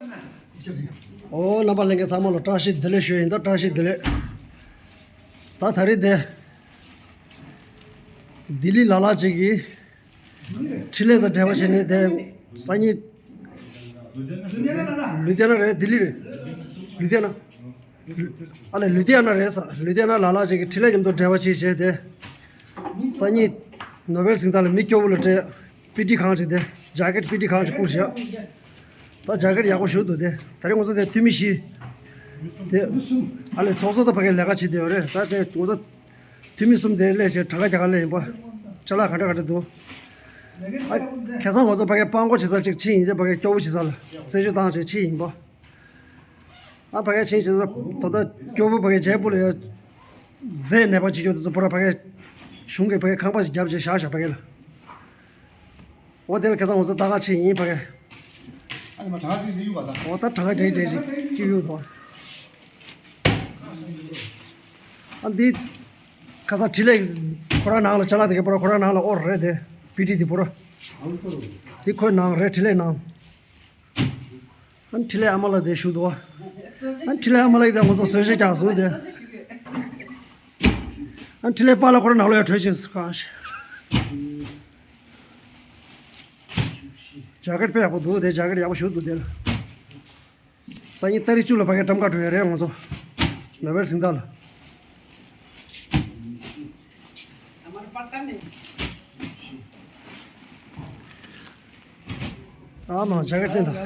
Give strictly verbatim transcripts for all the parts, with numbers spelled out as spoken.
ཨོ་རྣམ་པ་ལྷན་རྒྱས་ཚང་མ་ལ་བཀྲ་ཤིས་བདེ་ལེགས་ཞུ་ཡིན། ད་བཀྲ་ཤིས་བདེ་ལེགས། ད་ད་རེས་དེ་ལྡི་ལི་ལ་ལ་ཅིག་གིས་འཕྲིན་ལས་དང་འབྲེལ་བ་བྱས་ནས་དེ་སང་ཉིན་ལུ་དྷི་ཡ་ན་རེད། ལྡི་ལི་རེད། ལུ་དྷི་ཡ་ན། ཨ་ལས་ལུ་དྷི་ཡ་ན་རེད་ས། ལུ་དྷི་ཡ་ན་ལ་ལ་ཅིག་གིས་འཕྲིན་ལས་མཉམ་དུ་འབྲེལ་བ་བྱས་བྱས་ཏེ། སང་ཉིན་ནོ་བེལ་གཟེངས་རྟགས་ལ་མི་སྐྱོ་བོ་ལ་སྤྲད་པི་ཏི་གང་ཅིག་དེ་ཇེ་ཀེཊ་པི་ཏི་གང་ཅིག་བསྐུར་བཞག་ད་ཇེ་ཀེཊ་ཡག་པོ་ཞིག་འདུག་དེ་ད་རེས་ང་ཚོ་དེ་འཐུས་མི་བཞི་དེ་ཨ་ལས་ཚོགས་གཙོ་དང་ཕ་གིར་ལས་ཀ་བྱེད་བསྡད་ཡོད་རེད། ད་དེ་ང་ཚོ་འཐུས་མི་གསུམ་དེ་སླེབས་བྱས་གྲངས་ཀ་རྒྱག་ག་སླེབས་ཡིན་པ། ཅ་ལག་ག་འདྲ་ག་འདྲ་འདུག་ཨ་ཁ་སང་ང་ཚོ་ཕ་གིར་སྤྲང་པོ་བྱེད་ས་ཅིག་ཕྱིན་ཡིན། དེ་ཕ་གིར་སྐྱོ་བོ་བྱེད་ས་ལ་རྩད་གཅོད་བཏང་བྱས་ཕྱིན་ཡིན་པ། ཨ་ཕ་གིར་ཕྱིན་བྱས་ད་ལྟ་སྐྱོ་བོ་ཕ་གིར་ཇེ་པུར་ལ་ཡོད། རྫས་ནད་པ་བྱེད་རྒྱུ་དེ་ཚོ་པུ་ར་ཕ་གིར་གཞུང་གིས་ཕ་གིར་ཁང་པ་ཞིག་བརྒྱབ་བྱས་བཞག་བཞག་ཕ་གིར་ལ། འོ་དེ་ལ་ཁ་སང་ང་ཚོ་ལྟ་ག་ཕྱིན་ཡིན་ཕ་གིར། ཨ་ནི་མ་གྲངས་སིག་སིག་ཡོད་པ་ད། འོ་ད་གྲངས་ཀ་རེ་རེ་ཞིག་ཅིག་ཡོད་དོ། ཨ་འདི་ཁ་སང་འཕྲིན་ལས་ཁོ་རང་ནང་ལ་ཅ་ལག་དེ་ག་པུ་ར་ཁོ་རང་ནང་ལ་ཨོ་རེད་དེ། པི་ཏི་དེ་པུ་ར་དེ་ཁོའི་ནང་རེད། འཕྲིན་ལས་ནང་། ཨ་འཕྲིན་ལས་ཨ་མ་ལགས་དེ་བཞུགས་འདུག་ཨ་འཕྲིན་ལས་ཨ་མ་ལགས་དེ་ང་ཚོ་བཟོས་བྱས་ཀྱང་བཟོས་དེ། ཨ་འཕྲིན་ལས་པཱ་ལགས་ཁོ་རང་ནང་ལོགས་ཡར་བྲོས་ཕྱིན་སོང་ག་ཇེ་ཀེཊ་དཔེ་ཡག་པོ་འདུག་དེ་ཇེ་ཀེཊ་ཡག་པོ་ཞིག་འདུག་དེ་ལ། སང་ཉིན་ཏ་རིག་བཅུ་ལ་ཕ་གིར་ཊམ་ཀ་འགྲོ་ཡ་རེད་ང་ཚོ། ནོ་བེལ་གཟེངས་རྟགས་ལ། ཨ་མ་ཇེ་ཀེཊ་བསྟན་དང་།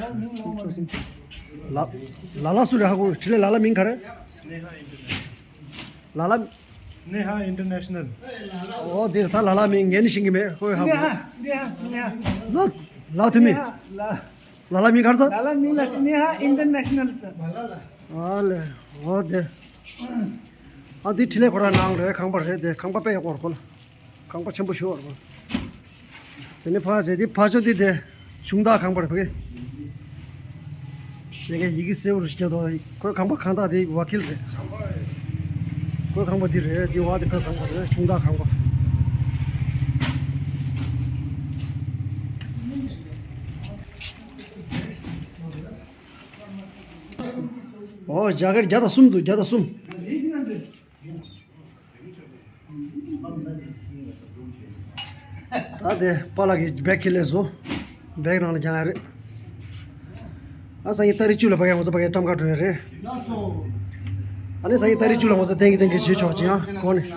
ལ་ལ་ལ་སུ་རེད་ཧ་གོ། འཕྲིན་ལས་ལ་ལ་མིང་ག་རེ། ལ་ལ། Sneha International. ཨོ་དེ་ད་ལ་ལ་མིང་ངས་ནི་ཤེས་ཀྱི་མེད། ཁོས་ཧ་གོ། Sneha, Sneha, Sneha. ལ་ལ་དུ་མི། Sneha, ལ། ལ་ལ་མིང་ག་རེ་ཟེར། ལ་ལ་མིང་ལ་Sneha International ཟེར། ཨ་ལས། འོ་དེ། ཨ་འདི་འཕྲིན་ལས་ཁོ་རང་ནང་རེད། ཁང་པ་རེད་དེ། ཁང་པ་དཔེ་ཡག་པོ་རེད་ཁོ་ལ། ཁང་པ་ཆེན་པོ་ཞིག་རེད་ཁོ། དེ་ནས་ཕར་བྱས་དེ་ཕར་ཕྱོགས་དེ་དེ་གཞུང་བདག་ཁང་པ་རེད་ཕ་གི། དེ་གའི་ཡི་གེ་སེར་པོ་རེ་ཞིག་རྒྱག་འདུག་ཁོའི་ཁང་པ་ཁང་བདག་དེ་ཝ་ཀིལ་རེད། ཁོའི་ཁང་པ་འདི་རེད། འདི་བ་དེ་ཁོའི་ཁང་པ་རེད། གཞུང་བདག་ཁང་པ། ཨོ་ཇེ་ཀེཊ་བརྒྱ་དང་གསུམ་འདུག་བརྒྱ་དང་གསུམ། ད་དེ་པཱ་ལགས་ཀྱིས་བེག་ཁྱེར་སླེབས་སོང་། བེག་ནང་ལ་རྒྱག་ཡ་རེད། ཨ་སང་ཉིན་ཏ་རིག་བཅུ་ལ་ཕ་གིར་ང་ཚོ་ཕ་གིར་ཊམ་ཀ་འགྲོ་ཡ་རེད། ཨ་ནི་སང་ཉིན་ཏ་རིག་བཅུ་ལ་ང་ཚོ་གཏན་གྱི་གཏན་གྱི་བྱེད་ཆོག་ཅིག་ཡང་གོ་ནས།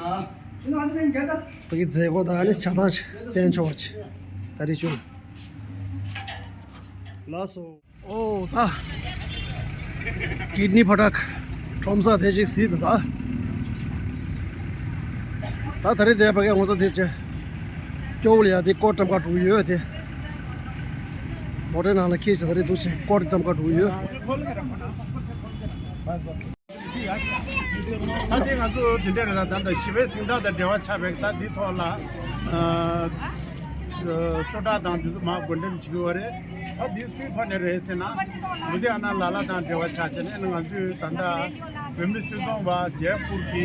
ཕ་གིའི་མཛད་སྒོ་དང་ཨ་ནི་ཆ་ཚང་ཞིག་བསྟན་ཆོག་པ་ཅིག་ཏ་རིག་བཅུ་ལ། ལགས་སོ། ཨོ་ད། ཀིཌ་ནི་ཕ་ཊག་ཁྲོམ་ས་དེ་ཅིག་གཟིགས་འདུག་ད། ད་ད་རེས་དེ་ཕ་གིར་ང་ཚོ་དེ་ཅིག་སྐྱོ་བོ་ལ་ཡ་དེ་སྐོར་ཊམ་ཀ་འགྲོ་གི་ཡོད་དེ། མོ་ཊའི་ནང་ལ་འཁྱེར་བྱས་ད་རེས་འདུག་ཅིག་སྐོར་ཊམ་ཀ་འགྲོ་གི་ཡོད། ད་དེ་ང་ཚོ་དེ་འདྲ་རེད། ད་ད་ལྟ་ཞི་བའི་གཟེངས་རྟགས་དང་འབྲེལ་བ་ཆགས་པའི་ད་འདི་ཐོག་ལ་ཨ་སོ་ཊ་དང་དེ་ཚོ་མར་བགོ་འགྲེམས་བྱེད་ཀྱི་ཡོད་རེད། ད་འདི་སུའི་ཐོག་ནས་རེད་ཟེར་ན། ལུ་དྷི་ཡ་ན་ལ་ལ་དང་འབྲེལ་བ་ཆགས་བྱས་ནས་ང་ཚོས་ད་ལྟ་བོད་མི་སུད་ཚོང་པ་ཇེ་པུར་གྱི་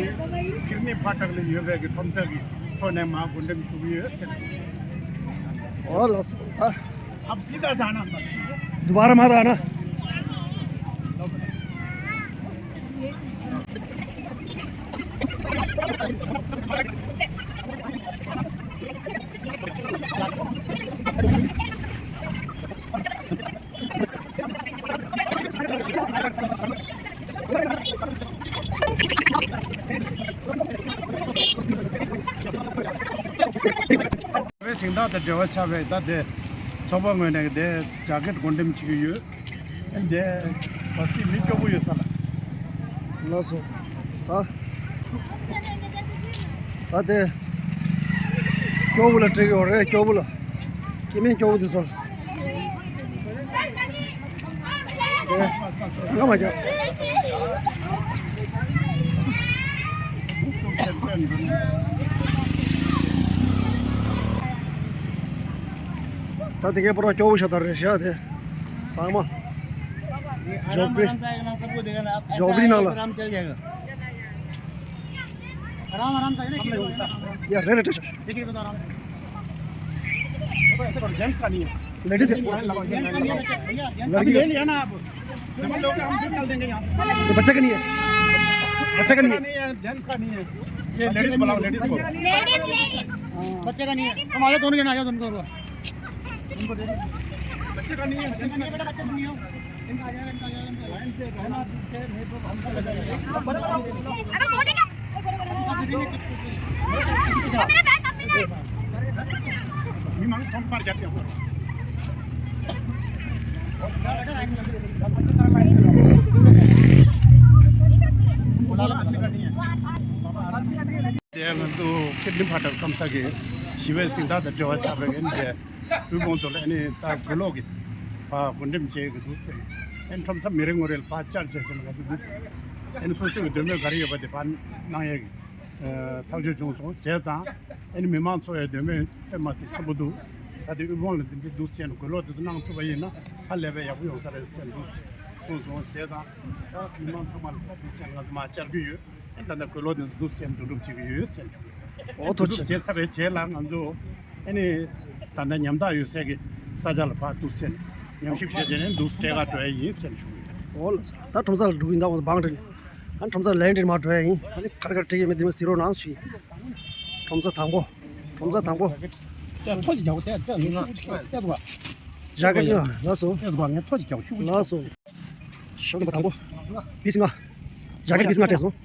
ཀིཌ་ནི་ཕ་ཊག་ལ་ཡོད་པའི་གི་ཁྲོམ་ས་གི་ཐོག་ནས་མར་བགོ་འགྲེམས་ཞུ་གི་ཡོད་ཟེར། ཨོ་ལགས་སོ། ད། अब सीधा जाना। दोबारा मत आना। བའི་གཟེངས་རྟགས་དང་འབྲེལ་བ་ཆགས་པའི་ད་དེ་ཚོགས་པ་ངོས་ནས་དེ་ཇེ་ཀེཊ་བགོ་འགྲེམས་བྱེད་ཀྱི་ཡོད། དེ་བ་སི་མི་སྐྱོ་པོ་ཡོད་ས་ལ། ལགས་སོ། ད། ད་དེ། སྐྱོ་པོ་ལ་སྤྲད་ཀྱི་ཡོད་རེད། སྐྱོ་པོ་ལ། སྐྱེ་དམན་སྐྱོ་པོ་དེ་ཚོ་ལ། ཚང་ཁ་མ་རྒྱག་ད་དེ་གའི་པོ་ར་སྐྱོ་པོ་ཤ་སྟག་རེད་ཤག་དེ། ཚང་མ། ཇོག་པི། ཇོག་པི་ནང་ལ། ཡ་རེད་རེད་རེད། ལེ་ཌི་སི། ལེ་ཌི་སི། हम लोग, हम दूर चल देंगे यहाँ से। ये बच्चे का नहीं है, बच्चे का नहीं है। नहीं है, जेंट्स का नहीं है। ये लेडीज बुलाओ, लेडीज को। Ladies, ladies. बच्चे का नहीं है। तुम आ जाओ, दोनों जन आ जाओ, दोनों को। उनको दे दो। बच्चे का नहीं है, जेंट्स का। बेटा, बच्चे का नहीं हो। इनका आ जाएगा, इनका आ जाएगा, इनका। लाइन से रहना, ठीक से, नहीं तो हम लोग आ जाएंगे। अगर बोलेगा དེ་ང་ཚོ་ཁེ་ལི་ཕ་ཏར་ཁམས་ས་གི་ཞི་བའི་གཟེངས་རྟགས་དང་འབྲེལ་བ་ཆགས་པའི་ཨ་ནི་དེ་དབུལ་ཕོངས་ཚོ་ལ་ཨ་ནི་ད་གོས་ལོག་གི་ཕར་བགོ་འགྲེམས་བྱེད་ཀྱི་འདུག་ཟེར། ཨ་ནི་ཁྲོམ་ས་མི་རེ་ངོ་རེ་ལ་ཕར་བཅར་བྱས་ཙང་ང་ཚོ་འདུག་ཨ་ནི་སོ་སོ་གི་འདོད་མོས་ག་རེ་ཡོད་པ་དེ་ཕར་གནང་ཡས་ཀྱི་ཐག་གཅོད་བྱུང་སོང་། བྱས་ཙང་ཨ་ནི་མི་མང་ཚོ་ཡི་འདོད་མོས་དཔེ་མ་སྲིད་ཆེན་པོ་འདུག་ད་དེ་དབུལ་ཕོངས་ལ་འདི་འདྲ་འདུག་ཟེར་ནས་གོས་ལོག་དེ་ཚོ་གནང་ཐུབ་པ་ཡིན་ན་ཧ་ལས་པའི་ཡག་པོ་ཡོང་ས་རེད་ཟེར་འདུག་གསུངས་སོང་། བྱས་ཙང་ད་མི་མང་ཚང་མ་ལ་ཐུགས་རྗེ་ཆེ། ང་ཚོ་མར་བཅར་རྒྱུ་ཡོད། ཨ་ནི་ད་ལྟ་གོས་ལོག་དེ་ཚོ་འདུག་སེ་བྱས་ནས་འགྲོ་གྲབས་བྱེད་ཀྱི་ཡོད་ཟེར་བྱུང་། ཨོ་ཐུགས་རྗེ་ཆེ། བྱས་ཚར་བའི་རྗེས་ལ་ང་ཚོ་ཨ་ནི་ད་ལྟ་ཉམ་ཐག་ཡོད་སའི་གི་ས་ཆ་ལ་ཕར་འདུག་སེ་བྱས་ནས་ཉམས་ཞིབ་བྱས་བྱས་ནས་འདུག་སེ་སྤྲད་ག་འགྲོ་ཡ་ཡིན་ཟེར་བྱུང་། ཨོ་ལགས་སོ། ད་ཁྲོམ་ས་ལ་འགྲོ་གི་ཡིན། ད་ང་ཚོ་བང་སྒྲིག་ཨ་ནི་ཁྲོམ་ས་ལ་ལན་འདྲེན་མར་འགྲོ་ཡ་ཡིན། ཨ་ནི་ག་རེ་ག་རེ་སྤྲད་ཡོད་མེད་དེ་མར་གཟིགས་རོགས་གནང་ཞུ། ཁྲོམ་ས་དང་པོ། ཁྲོམ་ས་དང་པོ། ཏོག་ཙམ་རྒྱག་དེ་ཏོག་ཙམ་ངས་ཤུགས་ཅིག་རྒྱག་ཏོག་ཙམ། བཞག་གི་ཡོད། ལགས་སོ། ཏོག་ཙམ་ངས་ཐོ་ཅིག་རྒྱག་ཤུགས་ཅིག་ལགས་སོ། ཤོག་ནམ་བར་དང་པོ། པིས་ལྔ། ཇ་ཀེཊ་པིས་ལྔ་སྤྲད་སོང་།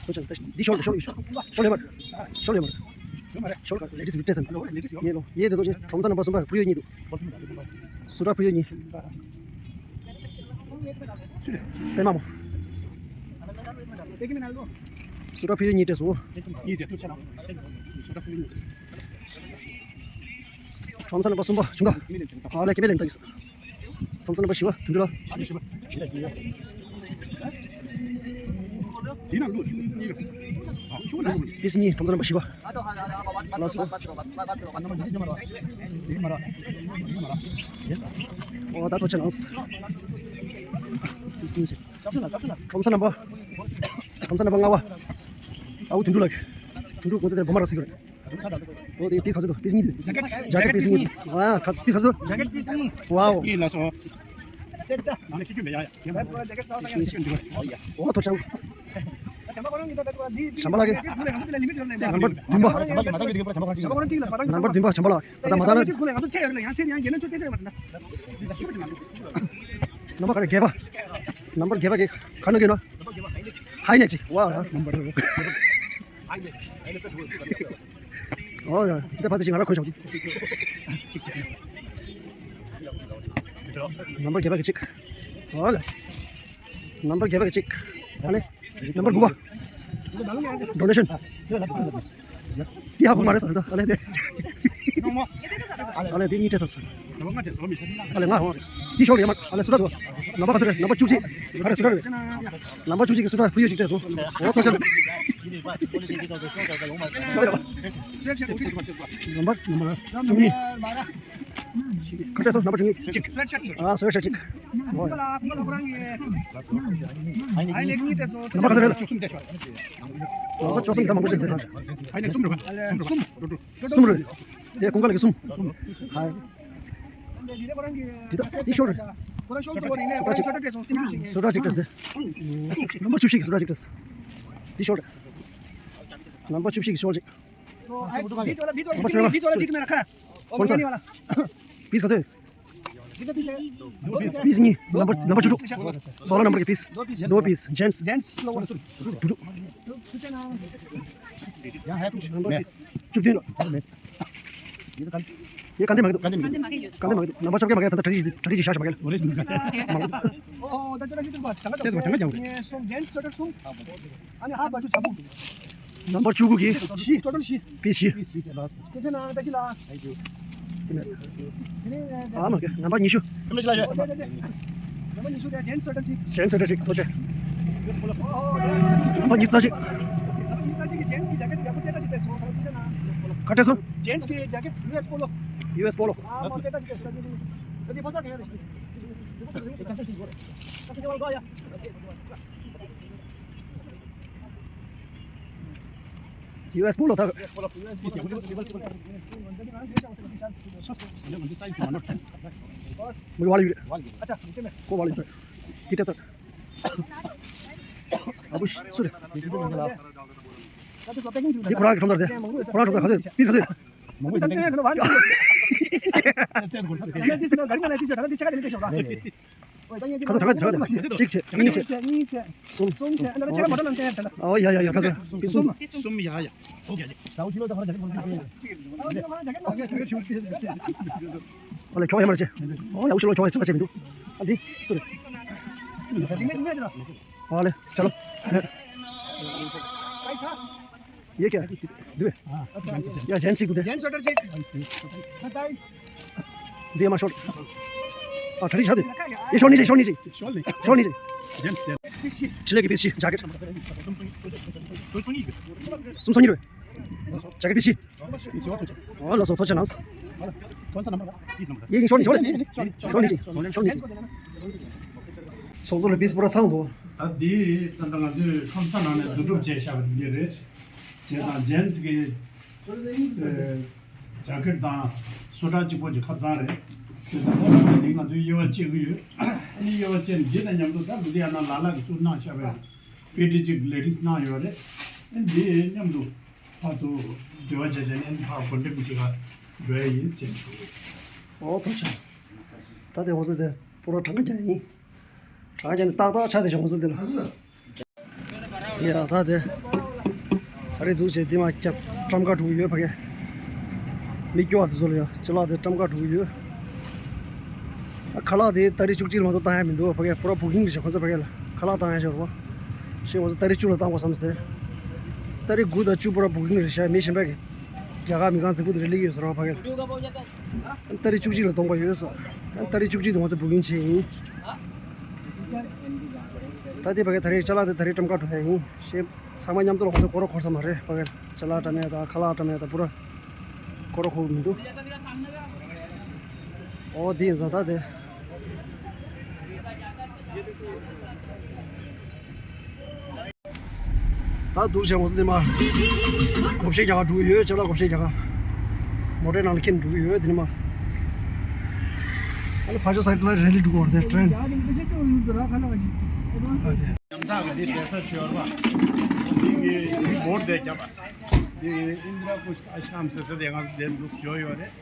ཐོ་ཅན་ད་འདི་ཤོག་ཤོག་ཤོག་ཤོག་ལེ་མར། ཤོག་ལེ་མར། ཤོག་ལེ་མར། ལེ་ཌིས་སྤྲད་སོང་། ཡེ་ལོ་ཡེ་དེ་ཐོ་ཅན་ཁྲོམ་ས་ནམ་བར་གསུམ་པར་ཕུལ་ཡོད་གཉིས་འདུག་སུ་ཏྲ་ཕུལ་ཡོད་གཉིས། པད་མ་མོ། སུ་ཏྲ་ཕུལ་ཡོད་གཉིས་སྤྲད་སོང་། གཉིས་བྱས་ཐུགས་ཆེ་གནང་། སུ་ཏྲ་ཕུལ་ཡོད་གཉིས། ཁྲོམ་ས་ནམ་བར་གསུམ་པ་བྱུང་ད། ཨ་ལས་ཀེ་པེ་ལེན་ད་གིས། ཁྲོམ་ས་ནམ་བར་བཞི་པ་དོན་གྲུབ་ལགས། དེ་ན་ལོ་ཆུང་གཉིས་རེད། ཨ་ཆུང་ན་པིས་གཉིས། ཁྲོམ་ས་ནམ་བར་བཞི་པ། ལགས་སོ། ཨོ་ད་ཐོ་ཆེ་ལངས། པིས་གཉིས་ཤིག་ཁྲོམ་ས་ནམ་བར། ཁྲོམ་ས་ནམ་བར་ལྔ་པ། ཨ་བུ་དོན་གྲུབ་ལགས། དོན་གྲུབ་གོང་ས་དེར་སྒོ་མ་ར་སི་ཀོ་རེད། ཨོ་དེ་པིས་ག་ཚོད་འདུག་པིས་གཉིས་འདུག་ཇ་ཀེཊ། ཇ་ཀེཊ་པིས་གཉིས། ཨ་ག་པིས་ག་ཚོད། ཇ་ཀེཊ་པིས་གཉིས། ཝའོ། ཡིན་ལགས་སོ། སེ་ཏ། ནང་ནས་ཁྱི་ཁྱི་མེད་ཡ་ཡ། ཇ་ཀེཊ་ཟ་བ་ཡ། ཨོ་ཐོ་ཆང་། བྱམས་པ་ལགས་ཀྱིས། ནམ་བར་བདུན་པ། ནམ་བར་བདུན་པ་བྱམས་པ་ལགས། ད་ལྟ་མ་ད་ལ། ནམ་བར་བརྒྱད་པ། ནམ་བར་བརྒྱད་པ་གི་ག་ནང་གི་ན། ཧའི་ནེ་ཅིག་ཝའོ། ནམ་བར། ཨོ་ཡ། འདི་ཕ་ཚ་ཞིག་ང་ར་གོན་ཤོག་གི། ནམ་བར་བརྒྱད་པ་གི་གཅིག་ཨོ་ལེ། ནམ་བར་བརྒྱད་པ་གི་གཅིག་ཨ་ལེ། ནམ་བར་དགུ་པ། ཌོ་ནེ་ཤན། འདི་ཧ་གོ་མ་རེད་ས་འདི་ཨ་ལེ་འདི། ཨ་ལེ་འདི་གཉིས་སྤྲད་ས་སོང་། ཨ་ལེ་ང་འདི་ཤོག་ལེ་མ། ཨ་ལེ་སུ་ཏྲ་འདུག་ནམ་བར་ག་ཚོད་རེད། ནམ་བར་བཅུ་གཅིག་ཨ་ལེ་སུ་ཏྲ་རེད། ནམ་བར་བཅུ་གཅིག་གི་སུ་ཏྲ་ཕུལ་ཡོད་ཅིག་སྤྲད་སོང་། ཨོ་ཐོ་ཤ་རེད། ནམ་བར་ནམ་བར་བཅུ་གཉིས། ག་འདྲ་སོང་ནམ་བར་བཅུ་གཉིས། ཨ་སོ་ཡ་ཤ་གཅིག་ཨ་ནམ་བར་ག་ཚོད་རེད་ལ། ནམ་བར་བཅུ་གསུམ་ད་མང་པོ་ཞིག་ཟེར་ན། གསུམ་རེད། དེ་ཀུན་དགའ་ལགས་ཀྱི་གསུམ། ཧའི། དེ་ད་དེ་ཤོར་རེད། སུ་ཏྲ་གཅིག་སུ་ཏྲ་གཅིག་སྤྲད་དེ། ནམ་བར་བཅུ་བཞི་གི་སུ་ཏྲ་གཅིག་སྤྲད། དེ་ཤོར་རེད། ནམ་བར་བཅུ་བཞི་གི་ཤོར་གཅིག་ནམ་བར་བཅུ་བཞི། པིས་ག་ཚོད། པིས་གཉིས། ནམ་བར་ནམ་བར་བཅུ་དྲུག་སོ་ལྔ་ནམ་བར་གྱི་པིས། ནོ་པིས། ཇེན་སི། དྲུག་དྲུག་བཅུ་བདུན། ཡེ་ག་འདི་མ་གི་འདུག་ག་འདི་མ་གི་འདུག་ག་འདི་མ་གི་འདུག་ནམ་བར་བཅོ་བརྒྱད་མ་གི་ད་ལྟ་གྲ་སྒྲིག་གྲ་སྒྲིག་བྱས་བཞག་མ་གི་ལ། ཨོ་ད་ཅོ་ད་ཅི་ཏུ་བ་ད་ད་ད་ད་ད་ད། ཨ་ནི་ཧ་བ་ཅུ་ཆ་བུ། ནམ་བར་བཅུ་དགུ་གི། བཞི། ཊོ་ཊལ་བཞི། པིས་བཞི། ཐུགས་རྗེ་ཆེ་གནང་། བཀྲ་ཤིས་ལགས། ཨ་མ་གི་ནམ་བར་ཉི་ཤུ། ཐུགས་རྗེ་ཆེ་ལགས། ནམ་བར་ཉི་ཤུ་དེ་ཇེན་སི་སུ་ཝེ་ཊར་ཅིག་ཇེན་སི་སུ་ཝེ་ཊར་ཅིག་ཐུགས་རྗེ་ཆེ། ནམ་བར་ཉི་ཤུ་རྩ་གཅིག་ནམ་བར་ཉི་ཤུ་རྩ་གཅིག་གི་ཇེན་སི་གི་ཇེ་ཀེཊ་ཡག་པོ་རྩེ་གྲ་ཅིག་སྤྲད་སོང་། ཐུགས་རྗེ་ཆེ་གནང་། ག་འདྲ་སོང་། ཇེན་སི་གི་ཇེ་ཀེཊ་ཡུ་ཨེསི་པོ་ལོ། ཡུ་ཨེསི་པོ་ལོ། ཨ་མ་རྩེ་གྲ་ཅིག་སྤྲད་སོང་། ད་དེ་ཕོ་ས་ག་ཡ་རེད་ཤི། ཡུ་ཨེསི་པོ་ལོ་ད། མི་ཝ་ལི་ཡུ་རེད། ཨ་ཅག་མི་ཅེ་མེ། ཁོ་ཝ་ལི་ཡུ་རེད། འདི་སྐྲ་ཚར། ཨ་བུ་སུ་རེད། འདི་ཁོ་རང་གི་ཁྲོམ་ཚར་དེ། ཁོ་རང་ཁྲོམ་ཚར་ག་ཚོད་པིས་ག་ཚོད། ག་ཚོད་ག་ཚོད་ག་ཚོད། གཅིག་བྱས། གཉིས་བྱས། གསུམ། ཨོ་ཡ་ཡ་ཡ། ག་ཚོད་གསུམ། གསུམ་ཡ་ཡ། ཨོ་ལེ། ཁྱོ་ཡ་མར་ཆེ། ཨོ་ཡ། འུ་ཤི་ལོ་ཁྱོ་ཡ་ཆེ་ཆེ་མི་འདུག་ཨ་འདི་སུ་རེད། ཨོ་ལེ། ཆ་ལོ། ये क्या है? दुबे। या जेंट्स ही कुछ है। ये हमारा शॉर्ट। हाँ, ठंडी शादी। ये शॉर्ट नहीं चाहिए, शॉर्ट नहीं चाहिए। शॉर्ट नहीं चाहिए। Gents, gents. छिले की पीछे जैकेट। सुम संगी रे। जैकेट पीछे। और ला सो तो चनास। कौन सा नंबर? ये शॉर्ट नहीं, शॉर्ट नहीं। शॉर्ट नहीं चाहिए। शॉर्ट नहीं चाहिए। ཚོགས་གཙོ་ལ་པིས་པོ་ར་ཚང་འདུག་ད་འདི་ད་ལྟ་ང་ཚོས་ཁམས་སངས་ནང་ནས་བསྡུ་སྒྲུབ་བྱས་བཞག་པ་འདི་རེད། བྱས་ཙང་ཇེན་སི་གི་ཨེ་ཇ་ཀེཊ་དང་སུ་ཊར་གཅིག་པོ་ཅིག་ཁ་ཚང་རེད། བྱས་ཙང་ད་ལྟ་འདི་ང་ཚོས་དབྱེ་བ་ཕྱེ་གི་ཡོད། ཨ་ནི་དབྱེ་བ་ཕྱེ་ནས་འདི་དང་མཉམ་དུ་ད་ལུ་དྷི་ཡ་ན་ལ་ལག་གིས་བཙུགས་གནང་བཞག་པའི་པེ་ཊི་གཅིག་ལེ་ཌིས་གནང་ཡོད་རེད། ཨ་ནི་འདི་མཉམ་དུ་ཕར་ཚུར་འབྲེལ་བ་བྱས་བྱས་ནས་ཕར་གོ་འགྲེམས་བྱེད་ག་འགྲོ་ཡ་ཡིན་ཟེར་ནས་ཞུ་གི་ཡོད། ཨོ་ཐུགས་རྗེ་ཆེ། ད་དེ་འོ་ཟེར་དེ་པོ་ར་གྲངས་ཀ་རྒྱག་ཡིན། གྲངས་ཀ་རྒྱག་ནས་ཏག་ཏག་ཆ་དེ་བྱུང་ཟེར་དེ་ལ། ཡ་ད་དེ། ད་རེས་འདུག་བྱས་དེ་མ་སྐྱབས་བཀྲམ་ཁ་དྲུག་ཡོད་ཕ་གི། མི་སྐྱོ་བ་དེ་ཚོ་ལ་ཡ་ཅི་ལགས་དེ་བཀྲམ་ཁ་དྲུག་ཡོད། ཨ་ཁ་ལག་དེ་ཏ་རིག་བཅུ་གཅིག་ལ་མ་གཏོགས་བཏང་ཡ་མི་འདུག་ཕ་གི། པོ་ར་བུ་ཀིང་རེད་ཤག་ཁོ་ཚོ་ཕ་གི་ལ་ཁ་ལག་བཏང་ཡ་ཤོར་བ། ཤེས་ང་ཚོ་ཏ་རིག་བཅུ་ལ་བཏང་དགོས་བསམ་སྟེ། ཏ་རིག་དགུ་དང་བཅུ་པོ་ར་བུ་ཀིང་རེད་ཤག་མི་གཞན་པ་གི་རྒྱ་གར་མི་ཚང་རྫིག་པོ་དེ་རེད་སླེབས་ཡོད་ཟེར་བ་ཕ་གི་ལ། ཏ་རིག་བཅུ་གཅིག་ལ་གཏོང་པ་ཡོད་ཟེར། ཏ་རིག་བཅུ་གཅིག་དེ་ང་ཚོ་བུ་ཀིང་བྱས་ཡིན། ད་དེ་ཕ་གི་ད་རེས་ཅ་ལག་དེ་ད་རེས་བཀྲམ་ཁ་འགྲོ་ཡ་ཡིན། ཤེས་ཚང་མ་མཉམ་དུ་ལ་ཁོ་ཚོ་སྐོར་ར་འཁོར་ས་མ་རེད་ཕ་གི། ཅ་ལག་བཀྲམ་ཡ་དང་ཁ་ལག་བཀྲམ་ཡ་དང་པོ་ར་སྐོར་ར་འཁོར་གི་མི་འདུག་ཨོ་དེ་ཡིན་ཙང་ད་དེ། ད་འདུག་བྱས་ང་ཚོ་འདི་མ། བགོ་བཤའ་རྒྱག་ག་འགྲོ་གི་ཡོད། ཅ་ལག་བགོ་བཤའ་རྒྱག་ག་མོ་ཊའི་ནང་ལ་འཁྱེར་འགྲོ་གི་ཡོད་འདི་ནི་མ། ཨ་ནི་ཕར་ཕྱོགས་སའི་ཌི་ལ་རེ་ལི་འགྲོ་གི་ཡོད་རེད་དེ་ཊེན། ཉམ་ཐག་གི་འདི་བསྡད་ས་ཆོས་ར་བ། འདི་གི་འདི་བོར་བསྡད་རྒྱབ་པ། འདི་ཨིན་དྲ་ཀུཤ་ཨ་ཤི་རམ་ཟེར་ས་དེ་ང་ཚོ་འདིར་འདུག་འབྱོར་ཡོད་རེད།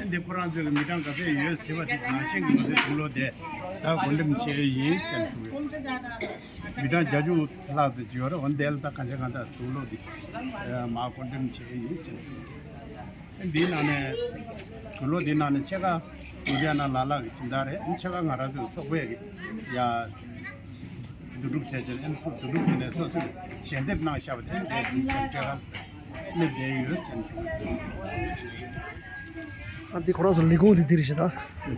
ཨ་འདི་ཁོ་རང་ཚོའི་མི་གྲངས་ག་ཚད་ཡོད་ཟེར་བ་དེ་ནང་བཞིན་གྱི་ང་ཚོའི་དུག་ལོག་དེ་ད་བགོ་འགྲེམས་བྱས་ཡིན་ཟེར་ཞུ་གི་ཡོད། མི་གྲངས་བརྒྱད་ཅུ་ལྷག་ཙམ་ཅིག་ཡོད་རེད། འོ་འདི་ལ་ད་གང་ཆ་གང་ལྟར་དུག་ལོག་འདི་མར་བགོ་འགྲེམས་བྱས་ཡིན་ཟེར་ཞུ། འདིའི་ནང་ནས་དུག་ལོག་འདིའི་ནང་ནས་ཕྱེད་ཀ་ལུ་དྷི་ཡ་ན་ལ་ལག་གི་སྦྱིན་བདག་རེད། ཕྱེད་ཀ་ང་རང་ཚོའི་ཚོགས་པས་ཀྱི་ཡ་བསྡུ་སྒྲུབ་བྱས་བྱས་ཨེམ་ཚུགས་བསྡུ་སྒྲུབ་བྱས་ནས་སོ་སོས་ཞལ་འདེབས་གནང་བཞག་པ་དེ་འདྲའི་དུས་ཚོད་སྤྲད་ཁ་སླེབས་བསྡད་ཡོད་ཟེར་ནས་ཞུ། ཨ་འདི་ཁོ་རང་ཚོ་ལས་ཁུངས་དེ་འདི་རེད་ཤག་ད།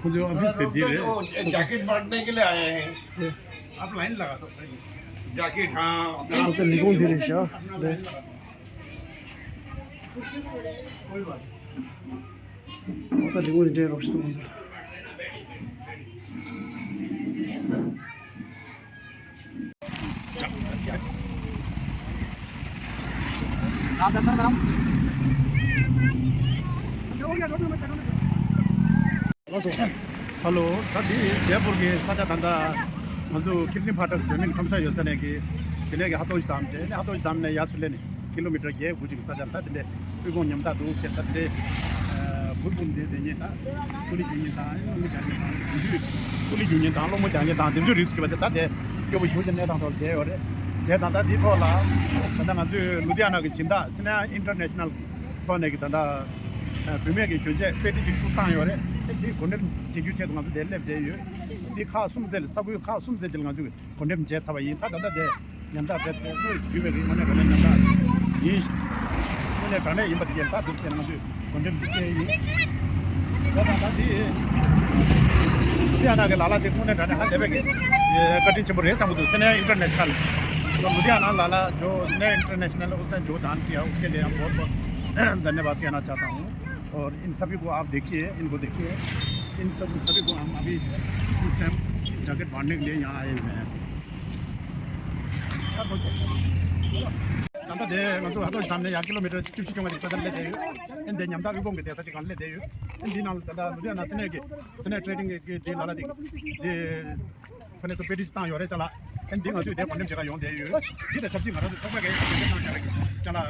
ཁོ་ཚོའི་ཨོ་ཕིས་དེ་འདི་རེད། वो जैकेट बांटने के लिए आए हैं। आप लाइन लगा दो। जैकेट, हाँ। ཁོ་ཚོ་ལས་ཁུངས་འདི་རེད་ཤག་ལས། ཨོ་ད་ལས་ཁུངས་འདི་འདྲའི་རོགས་ཤིག་ཏུ་ཁོ་ཚོ། ལགས་སོ། ཧ་ལོ། ད་འདི་ཇེ་པུར་གྱི་ས་ཆ་ད་ལྟ་ང་ཚོ་ཁིར་ནི་ཕ་ཊག་བོད་མིའི་ཁྲོམ་ས་ཡོད་ས་ནས་ཀྱི་དེ་ནས་ཀྱི་ཧ་ཏོ་ཇི་དམ་བྱས་ནས་ཧ་ཏོ་ཇི་དམ་ནས་ཡར་ཙི་ལེ་ནས་ཀི་ལོ་མི་ཊར་བརྒྱད་དགུ་ཅིག་གི་ས་ཆ་ད་དེ་འདྲའི་དབུལ་ཕོངས་ཉམ་ཐག་འདུག་བྱས། ད་དེ་འདྲའི་བུ་སྤུན་འདི་དེ་ཉིད་ད་ཀུ་ལི་རྒྱུ་ཉིན་དང་སློང་མོ་རྒྱག་མཁན་དང་དེ་ཚོས་ཀུ་ལི་རྒྱུ་ཉིན་དང་སློང་མོ་རྒྱག་མཁན་དང་དེ་ཚོའི་རིགས་ཀྱི་བ་དེ་ད་དེ་སྐྱོ་པོ་ཞེ་པོ་ཅིག་གནས་སྟངས་ཐོག་ལ་བསྡད་ཡོད་རེད། བྱས་ཙང་ད་འདིའི་ཐོག་ལ་ད་ལྟ་ང་ཚོའི་ལུ་དྷི་ཡ་ན་གི་སྦྱིན་བདག་སི་ནེ་ཨིན་ཊར་ནེ་ཤ་ནལ་ཐོག་ནས་ཀྱི་ད་ལྟ་བུད་མེད་ཀྱི་གྱོན་ཆས་དཔེ་ཁྲིད་ཅིག་ཚུར་བཏང་ཡོད་རེད། དེ་འདི་བགོ་འགྲེམས་བྱེད་རྒྱུའི་ཆེད་དུ་ང་ཚོ་དེར་སླེབས་བསྡད་ཡོད། འདི་ཁག་གསུམ་ཙམ་ལ་ས་ཁུལ་ཁག་གསུམ་ཙམ་ཅིག་ལ་ང་ཚོས་བགོ་འགྲེམས་བྱས་ཚར་བ་ཡིན། ད་ད་ལྟ་དེ་ཉམ་ཐག་རེད། དེ་དངོས་སུ་བརྒྱུད་པའི་རིགས་ངོ་ནས་ག་ནས་ཉམ་ཐག་ཡིན། དངོས་གནས་དྲང་གནས་ཡིན་པ་དེ་ཡིན། ད་འདུག་ཟེར་ན་ང་ཚོས་བགོ་འགྲེམས་ཅིག་བྱས་ཡིན། ད་ད་ད་དེ་ལུ་དྷི་ཡ་ན་གི་ལ་ལ་དེ་དངོས་གནས་དྲང་གནས་ཧ་ལས་པའི་གི་བཀའ་དྲིན་ཆེན་པོ་རེད་བསམ་གྱི་འདུག་སི་ནེ་ཨིན་ཊར་ནེ་ཤ་ནལ། तो लुधियाना लाला जो स्नेह इंटरनेशनल, उसने जो दान किया, उसके लिए हम बहुत बहुत धन्यवाद कहना चाहता हूँ। और इन सभी को आप देखिए, इनको देखिए, इन सब, सभी को हम अभी इस टाइम जैकेट बांटने के लिए यहाँ आए हुए हैं। ད་ལྟ་དེ་ང་ཚོ་ཧ་ཏོ་ཇི་དམ་ནས་ཡར་ཀི་ལོ་མི་ཊར་བཅུ་བཞི་བཅོ་ལྔ་ཅིག་ས་ཆར་སླེབས་བསྡད་ཡོད། ཨ་ནི་དེ་ཉམ་ཐག་དབུལ་ཕོངས་ཀྱི་གདན་ས་ཅིག་སྒང་སླེབས་བསྡད་ཡོད། ཨ་ནི་དེའི་ནང་ལ་ད་ལྟ་ལུ་དྷི་ཡ་ན་སི་ནེ་གི་སི་ནེ་ཊེ་ཌིང་གི་དེ་ལ་ལ་དེ་དེ་ ཁོ་ནས་ཚོ་དཔེ་ཁྲིད་ཅིག་བཏང་ཡོད་རེད་ཅ་ལག་ཨ་འདི་ང་ཚོས་དེ་བགོ་འགྲེམས་བྱེད་ག་ཡོང་བསྡད་ཡོད། འདི་དང་ཆབས་ཅིག་ང་རང་ཚོ་ཚོགས་པ་གིས་བགོ་འགྲེམས་བཏང་བྱ་ལ་ཅ་ལག་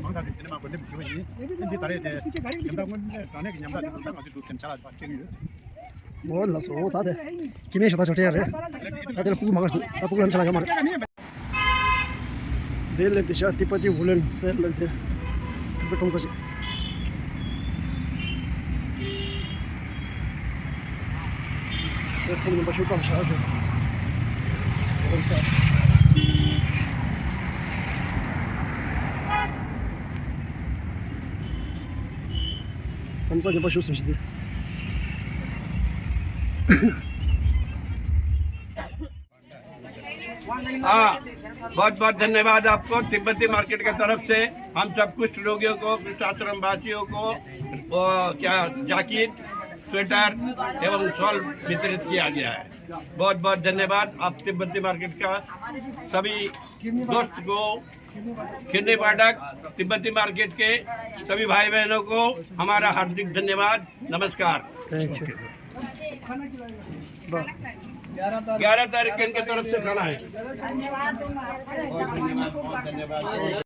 མང་དྲགས་ཅིག་དེ་ནས་མ་བགོ་འགྲེམས་ཞུ་བ་ཡིན། ཨ་འདི་ད་རེས་དེ་ཉམས་ཐག་དངོས་གནས་དྲང་གནས་ཀྱི་ཉམས་ཐག་དེ་ཚོ་ད་ང་ཚོས་འདུག་སེམས་ཅ་ལག་སྤྲད་ཀྱི་ཡོད། འོ་ལགས་སོ། འོ་ད་དེ་སྐྱེ་དམན་ཞོ་ད་ཆོག་སྤྲད་ཡ་རེད། ད་དེ་ལ་སྤུ་གུ་མང་ང་ཟིག་ད་སྤུ་གུ་ལ་ཆ་ལ་ཡོད་མ་རེད། དེ་སླེབས་ཏེ་ཤ་ཏི་པ་ཏི་ཝུ་ལན་སེལ་སླེབས་ཏེ་ཏི་པ་ཀྲོང་ཚ་ཞིག་དེ་ཐེངས་ནམ་པ་ཤུགས་ཙམ་བཞག་ཅིག་ཀྲོང་ཚ་ནམ་པ་ཤུགས་ཙམ་ཞིག་དེ། हाँ, बहुत बहुत धन्यवाद आपको। तिब्बती मार्केट की तरफ से हम सब कुष्ठ रोगियों को, कुष्ठ आश्रम वासियों को, वो क्या, जैकेट, स्वेटर एवं शॉल वितरित किया गया है। बहुत बहुत धन्यवाद आप तिब्बती मार्केट का सभी दोस्त को, खिन्नी पाठक, तिब्बती मार्केट के सभी भाई बहनों को हमारा हार्दिक धन्यवाद। नमस्कार। Thank you. ग्यारह तारीख को इनके तरफ से खाना है। धन्यवाद।